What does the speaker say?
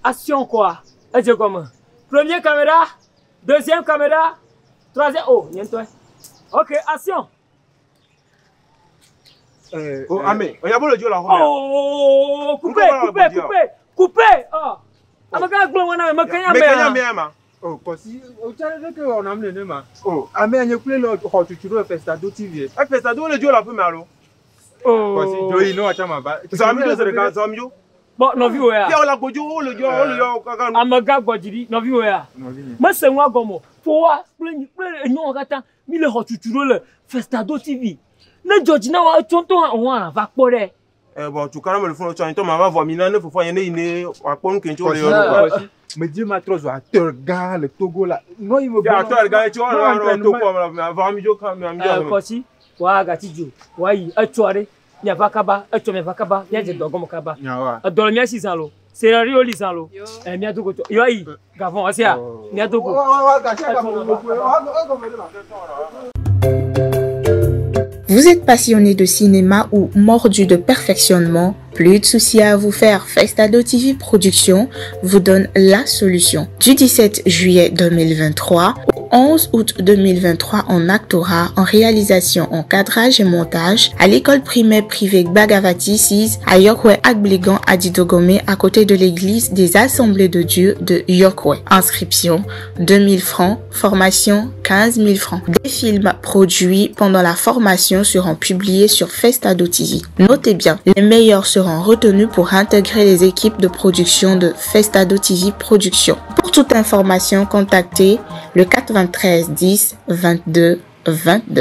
Action quoi. Edze gɔme. Premier caméra, deuxième caméra, troisième. Oh, nye ŋutɔe. Ok, action. O ame, oya bolo dzo le axɔme. Oh, coupé, coupé, coupé, coupé. Oh. Ame ka gblɔ ŋua na ame ke nya mea. Meke nya mea ma. Oh, kɔsi, o tsa ɖe ke wɔ nam nene ma. Oh, amea nye kple le xɔ tutu ɖo Festado TV. E Festado le dzo le aƒeme alo? Oh. Kɔsi, dzo yi ne wòatsa ma va. Zɔ mi dzo zi ɖeka, zɔ mi dzo. Kpɔ nɔviwò ya. Fia wole agbodzo, wole dzo, wole yɔ kaka nu. Amegã gbɔ dzi ɖi, nɔviwò ya. Nɔvinye. Mese nua gɔme o. Foa kple nyi kple enyɔa katã mi le xɔ tutu ɖo le Festado TV. Ne dzɔ dzi na wò etsɔ ŋutɔ hã wò hã va kpɔ ɖe. E bɔn tukaɖa mele funu tsɔ ŋutɔ ma va vɔ mi na ne fofoa nye ne yi ne wòakpɔ nu ke ŋuti wole yɔ ɖo. Kɔsi, medzi ma trɔ zu acteur gã le Togo la. Nɔ yi me Fia acteur gã tso wɔ nɔ to kɔ ma va mi dzo kan mi Eh, dzo. Kɔsi, wòa gati dzo, wòa yi etsɔ ɖe. Miava kaba, etsɔ miava kaba, miadze dɔ gɔme kaba. Nyawa. Edɔ le mía si zã lo. Scenario li zã lo. Eh, miado go tso. Yɔ yi gavɔn esia. Miado go. Vous êtes passionné de cinéma ou mordu de perfectionnement? Plus de soucis à vous faire. Festado TV Production vous donne la solution. Du 17 juillet 2023 au 11 août 2023 en actorat, en réalisation, en cadrage et montage à l'école primaire privée Bagavati 6 à Yokwe Agblegan à Didogomé à côté de l'église des Assemblées de Dieu de Yokwe. Inscription 2000 francs, formation 15 000 francs. Des films produits pendant la formation seront publiés sur Festado TV. Notez bien, les meilleurs seront retenus pour intégrer les équipes de production de Festado TV Production. Pour toute information, contactez le 93 10 22 22.